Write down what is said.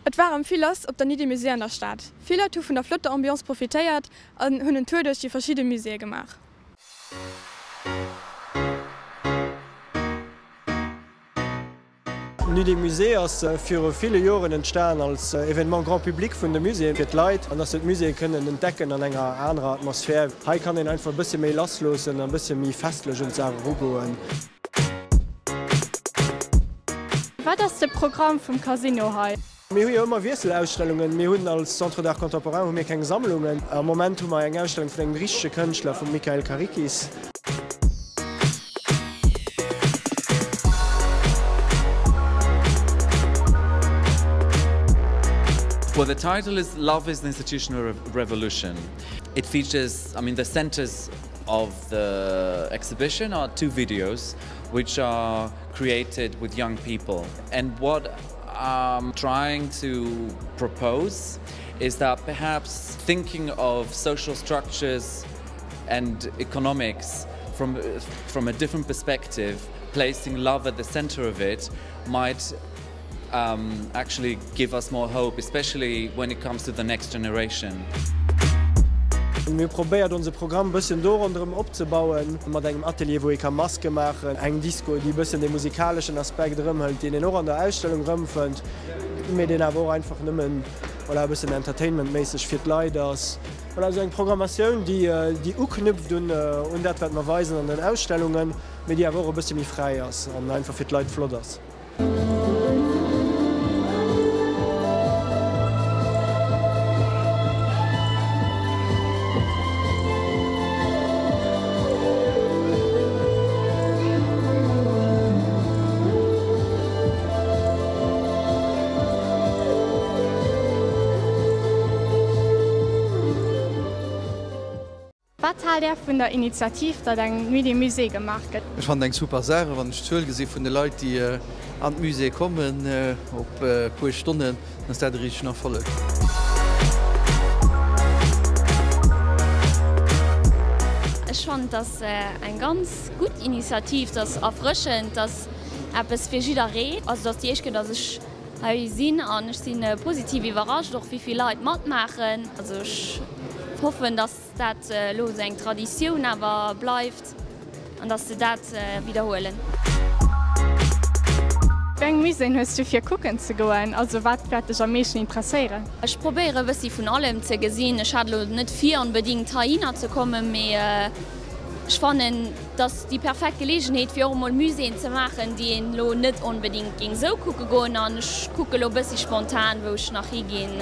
Et war erëm vill lass op der Nuit des Musées an der Stad. Vill Leit hu vun der flotter Ambiance profitéiert an hunn en Tour duerch déi verschidde Muséeë gemaach. D'Nuit des Musées ass viru ville Joren entstan als Événement grand public vun de Muséeën fir d'Leit an dass se d'Muséeë kënnen entdecken an enger anerer Atmosphär. Hei kann een einfach e bësse méi lass loossen a e bësse méi festlech un d'Saach erugoen. Wat ass de Programm vum Casino hei? Mir hu jo ëmmer Wiesselausstellungen. Mir hunn als Centre d'Art Contemporain hu mir keng Sammlungen. Am Moment hu mer eng Ausstellung vun engem griichesche Kënschtler, vum Michael Karikis. Well the title is Love is the Institutional Revolution. It features, I mean the centers of the exhibition are two videos which are created with young people. And what I'm trying to propose is that perhaps thinking of social structures and economics from, from a different perspective, placing love at the center of it might um, actually give us more hope, especially when it comes to the next generation. Mir hu probéiert onse Programm bëssen do ronderëm opzebauen, mat engem Atelier wou ee ka Maske maachen, eng Disco déi e bëssen dee musikaleschen Aspekt erëmhëlt, deen een och an der Ausstellung erëmfënnt, mee deen awer och einfach nëmmen, voilà, e bëssen entertainmentméisseg fir d'Leit ass. Voilà, esou eng Programmatioun déi déi uknüpft un un dat wat mer weisen an den Ausstellungen, mee déi awer och e bësse méi fräi ass an einfach fir d'Leit flott ass. Wat haalt Är vun der Initiativ, datt eng Nuit des Musées gemaach gëtt? Ech fannen et eng super Saach. Wann ech d'Zuel gesi vun de Leit, déi an d'Muséeë kommen op e puer Stonnen, dann ass dat e richtegen Erfolleg. Ech fannen, et ass eng ganz gutt Initiativ. Et ass erfrëschend, et ass eppes fir jidderee. Also et ass déi éischt Kéier, datt ech hei sinn an ech si positiv iwwerrascht, och wéi vill Leit matmaachen. Also ech hoffen, datt dat elo esou eng Traditioun awer bleift an dass se dat widderhuelen. Wéi eng Muséeën hues du fir kucken ze goen? Also wat wäert dech am meeschten interesséieren? Ech probéiere e bëssi vun allem ze gesinn. Ech hat elo net vir onbedingt heihinner ze kommen, mee ech fannen et ass déi perfekt Geleegenheet fir och emol Muséeën ze maachen, déi een elo net onbedingt géing esou kucke goen. An ech kucke elo e bëssi spontan wou ech nach higinn.